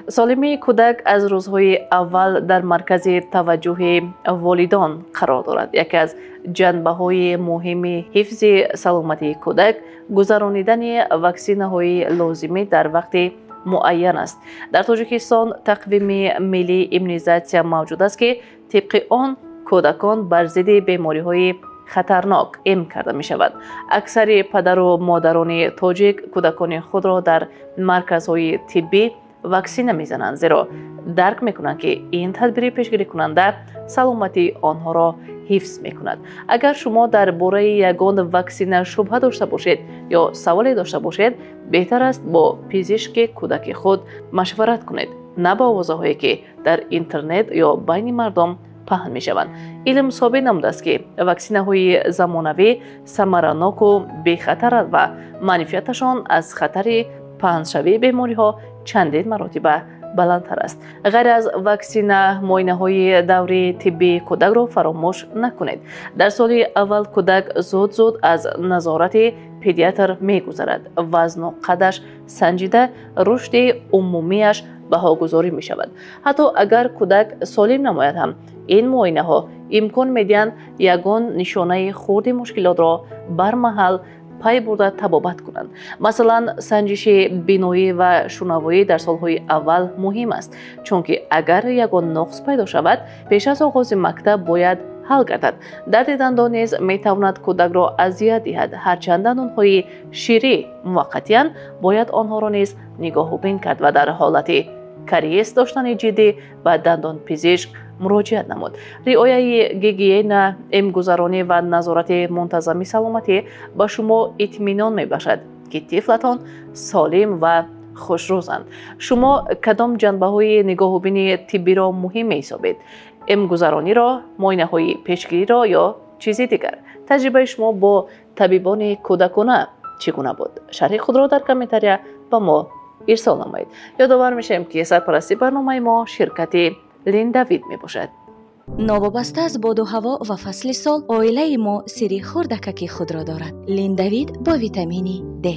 Солимии кӯдак аз рӯзҳои аввал дар маркази таваҷҷӯҳи волидон қарор дорад. Яке аз ҷанбаҳои муҳими ҳифзи саломатии кӯдак гузаронидани ваксинаҳои лозимӣ дар вақти муайян аст. Дар Тоҷикистон тақвими миллии иммунизатсия мавҷуд аст, ки тибқи он кӯдакон бар зидди бемориҳои хатарнок эм карда мешавад. Аксари падару модарони тоҷик кӯдакони худро дар марказҳои тиббӣ ваксина мезананд, зеро дарк мекунанд, ки ин тадбири пешгирикунанда саломатии онҳоро ҳифз мекунад. Агар шумо дар бораи ягон ваксина шубҳа дошта бошед ё саволе дошта бошед, беҳтар аст бо пизишки кӯдаки худ машварат кунед, на ба овозаҳое, ки дар интернет ё байни мардум паҳн мешаванд. Илм собит намудааст, ки ваксинаҳои замонавӣ самараноку бехатаранд ва манфиаташон аз хатари паҳншавии бемориҳо чандин маротиба баландтар аст. Ғайр аз ваксина, муоинаҳои даврии тиббии кӯдакро фаромӯш накунед. Дар соли аввал кӯдак зуд-зуд аз назорати педиатр мегузарад, вазну қадаш санҷида, рушди умумиаш баҳогузорӣ мешавад. Ҳатто агар кӯдак солим намояд ҳам, ин муоинаҳо имкон медиҳанд ягон нишонаи хурди мушкилотро бармаҳал пай бурда табобат кунанд. Масалан, санҷиши биноӣ ва шунавоӣ дар солҳои аввал муҳим аст, чунки агар ягон нуқс пайдо шавад, пеш аз оғози мактаб бояд ҳал гардад. Дарди дандон низ метавонад кӯдакро азият диҳад. Ҳарчанд дандонҳои ширӣ муваққатиянд, бояд онҳоро низ нигоҳубин кард ва дар ҳолати кариес доштани ҷиддӣ ба дандонпизишк муроҷиат намуд. Риояи гигиена, эмгузаронӣ ва назорати мунтазами саломатӣ ба шумо итминон мебахшад, ки тифлатон солим ва хушрӯзанд. Шумо кадом ҷанбаҳои нигоҳубини тиббиро муҳим меҳисобед? Эмгузарониро, муоинаҳои пешгириро ё чизи дигар? Таҷрибаи шумо бо табибони кӯдакона чӣ гуна буд? Шарҳи худро дар комментария ба мо ирсол намоед. Ёдовар мешавем, ки сарпарасти барномаи мо ширкати Линдавид мебошад. Новобаста аз боду ҳаво ва фасли сол, оилаи мо сири хурдакаки худро дорад. Линдавид бо витамини Д.